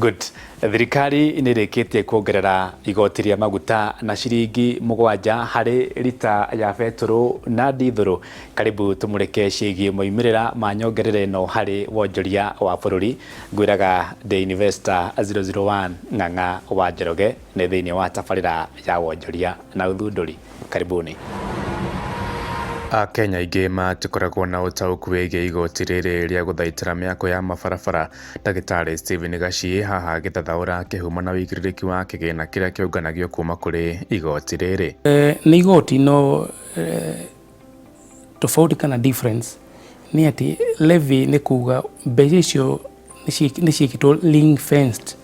Good. Thirikari nĩ ĩrĩkĩtie kuongerera igoti rĩa maguta na ciringi 7 harĩ rita ya betũrũ na ndithũrũ. Karibu tũmũrĩke ciĩgiĩ moimĩrĩra ma nyongerera ĩno harĩ wonjoria wa bũrũri. Ngwĩraga ndĩ Investor 001 Ng'ang'a wa Njoroge nĩ thĩinĩ wa tabarĩra ya wonjoria na ũthundũri. Karibuni. Akenya aingĩ matikoragwo na ũtaũku wĩgiĩ igoti rĩrĩ rĩa gũthaitĩra mĩako ya mabarabara. Ndagĩtarĩ Stephen Gachie haha agĩthathaũra kĩhumo na ũigĩrĩrĩki wa kĩgĩna kĩrĩa kĩũnganagio kuma kũrĩ igoti rĩrĩ. Nĩ igoti no tofauti kana difference nĩ atĩ levy nĩ kuga mbeca icio nĩ ciĩkĩtwo ring fenced,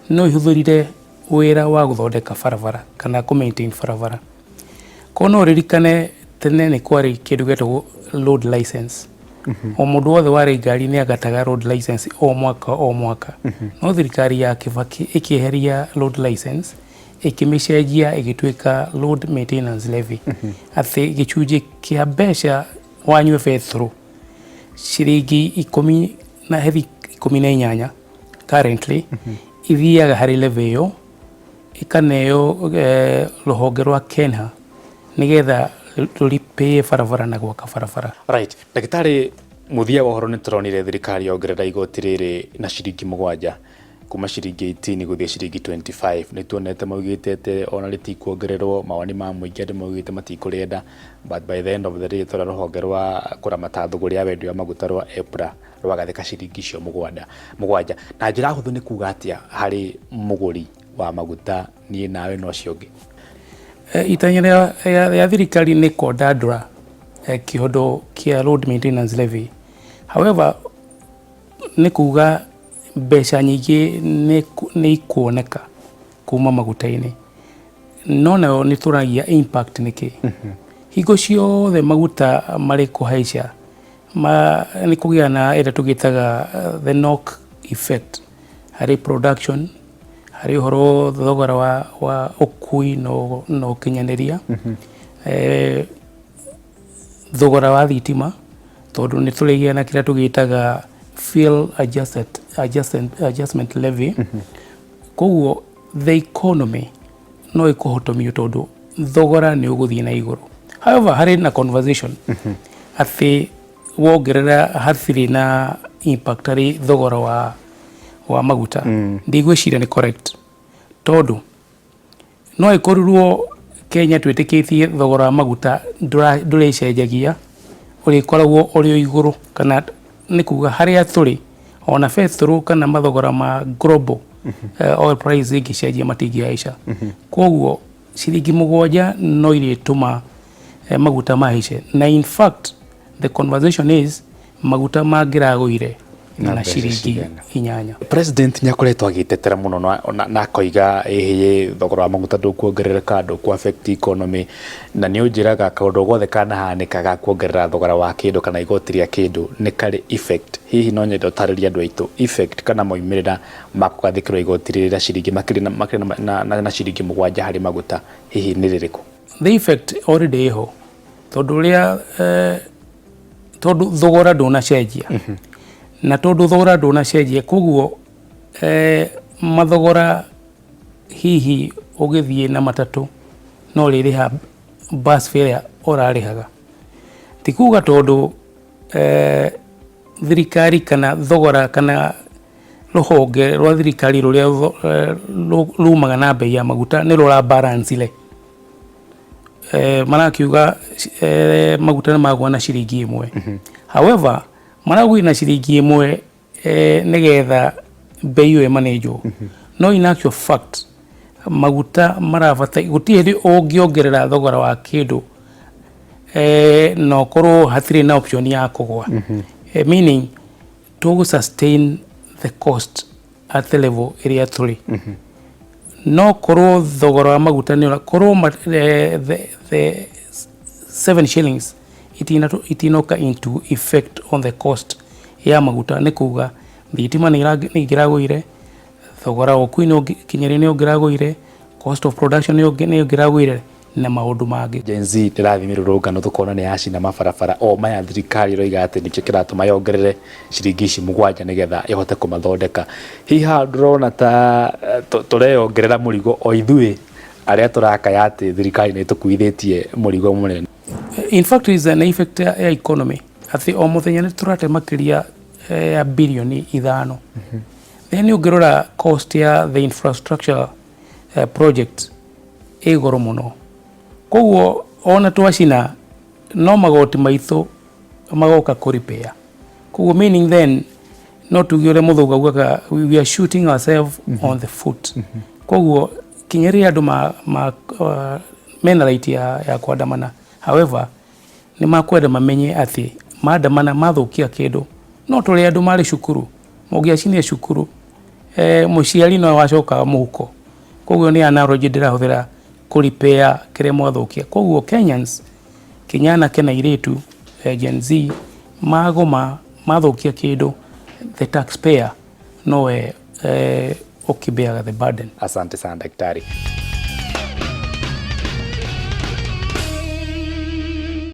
no ihũthĩrire wĩra wa gũthondeka barabara kana kũ maintain barabara. Korwo no ũririkane tene nĩ kwarĩ kĩndũ gĩetagwo road license. O mũndũ wothe warĩ ngari nĩ agataga road license o mwaka o mwaka. No thirikari ya Kibaki ĩkĩeheria road license, ĩkĩmĩcenjia ĩgĩtuĩka road maintenance levy. Atĩ gĩcunjĩ kĩa mbeca wanyua betũrũ ciringi ikũmi na hethi 18 currently ithiaga harĩ levy ĩyo, ĩkaneo rũhonge rwa KeNHA nĩgetha rũripĩe barabara na gwaka barabara. Right. Ndagĩtarĩ, mũthia wa ũhoro nĩ tũronire thirikari yongerera igoti rĩrĩ na ciringi 7 kuma ciringi 18 gũthiĩ ciringi 25. Nĩ tuonete maugĩte atĩ ona rĩtikuongererwo, mawoni ma mũingĩ andũ maugĩte matikũrĩenda, but by the end of the day tũrona rũhonge rwa kũramata thũgũrĩ ya wendia wa maguta rwa EPRA rwagathĩka ciringi icio 7. Na njĩra hũthũ nĩ kuga atĩa harĩ mũgũri wa maguta, niĩ nawe na ũcio ũngĩ? Itanya rĩa thirikari nĩ kwandandũra kĩondo kĩa road maintenance levy. However, nĩ kuga mbeca nyingĩ nĩ ikuoneka kuma maguta-inĩ, no nayo nĩ tũragia impact nĩkĩ? Hingo ciothe maguta marĩ kũhaica nĩ kũgĩa na ĩrĩa tũgĩtaga the knock effect harĩ production, harĩ ũhoro thogora wa ũkui na ũkinyanĩria, thogora wa thitima, tondũ nĩ tũrĩgĩa na kĩrĩa tũgĩtaga fuel adjustment levy. Koguo the economy no ĩkũhotomio tondũ thogora nĩ ũgũthiĩ na igũrũ. However, harĩ na conversation atĩ wongerera hatirĩ na impact harĩ thogora wa maguta. Ndigwĩciria nĩ correct, tondũ no ĩkorirwo Kenya twĩtĩkĩtie thogora wa maguta ndũrĩcenjagia, ũrĩkoragwo ũrĩ o igũrũ, kana nĩ kuga harĩa tũrĩ ona betũrũ kana mathogora ma global oil price ĩngĩcenjia matingĩhaica. Koguo ciringi 7 no irĩtũma maguta mahaice, na in fact the conversation is maguta mangĩragũire na ciringi 8. President nĩ akoretwo agĩtetera mũno na akoiga ĩhĩ thogora wa maguta ndũkuongerereka, ndũkũ affect economy, na nĩ ũnjĩraga kaũndũ gothe kanahanĩka ga kuongerera thogora wa kĩndũ kana igoti rĩa kĩndũ nĩ karĩ effect. Hihi no nyende ũtarĩrie andũ aitũ effect kana moimĩrĩra ma kũgathĩkĩrwo igoti rĩrĩ rĩa ciringi makĩria na ciringi 7 harĩ maguta hihi nĩ rĩrĩkũ? The effect already ĩho, tondũ ũrĩa tondũ thogora ndũnacenjia, na tondũ thogora ndũnacenjia, koguo mathogora hihi ũgĩthiĩ na matatũ no ũrĩrĩha bus fare ũrarĩhaga. Ti kuga tondũ thirikari kana thogora kana rũhonge rwa thirikari rũrĩa rumaga na bei ya maguta nĩ rũra balance re. Marakiuga maguta nĩ magũa na ciringi 1. However, maragũire na ciringi 1 nĩgetha bei ĩyo ĩmanĩnjwo. No in actual fact maguta marabata, gũtirĩ hĩndĩ ũngĩongerera thogora wa kĩndũ na ũkorwo hatirĩ na option ya kũgũa. Meaning tũgũ sustain the cost at the level ĩrĩa tũrĩ. No korwo thogora wa maguta nĩ korwo the 7 shillings itinoka into effect on the cost ya maguta, nĩ kuga thitima nĩ ĩngĩragũire, thogora wa ũkui nĩ ũngĩragũire, cost of production nĩ ũngĩragũire. Na maũndũ mangĩ. Gen Z ndĩrathiĩ mĩrũrũngano, tũkona nĩ yacina mabarabara o maya thirikari ĩroiga atĩ nĩkĩo kĩratũma yongerere ciringi ici 7 nĩgetha ĩhote kũmathondeka. Hihi haha ndũrona ta tũreyongerera mũrigo o ithuĩ arĩa tũrakaya atĩ thirikari nĩ ĩtũkuithĩtie mũrigo mũnene? In fact, is an effect ya economy atĩ o mũthenya nĩ tũrate makĩria ya birioni 5. Then ũngĩrora cost ya the infrastructure project ĩ goro mũno, koguo ona twacina no magoti maitũ magoka kũ repair. Koguo meaning then no tuge ũrĩa mũthũngũ augaga, we are shooting ourselves on the foot. Koguo kinya rĩrĩa andũ mena right ya kwandamana, however nĩ makwenda mamenye atĩ maandamana mathũkia kĩndũ, no tũrĩ andũ marĩ cukuru, mũngĩacinia cukuru, mũciari no wacoka mũhuko. Koguo nĩ analogy ndĩrahũthĩra kũ repair kĩrĩa mwathũkia. Koguo Kenyans, kinya anake na airĩtu, Gen Z magoma mathũkia kĩndũ, the taxpayer nowe ũkĩbeaga the burden. Asante sana, daktari.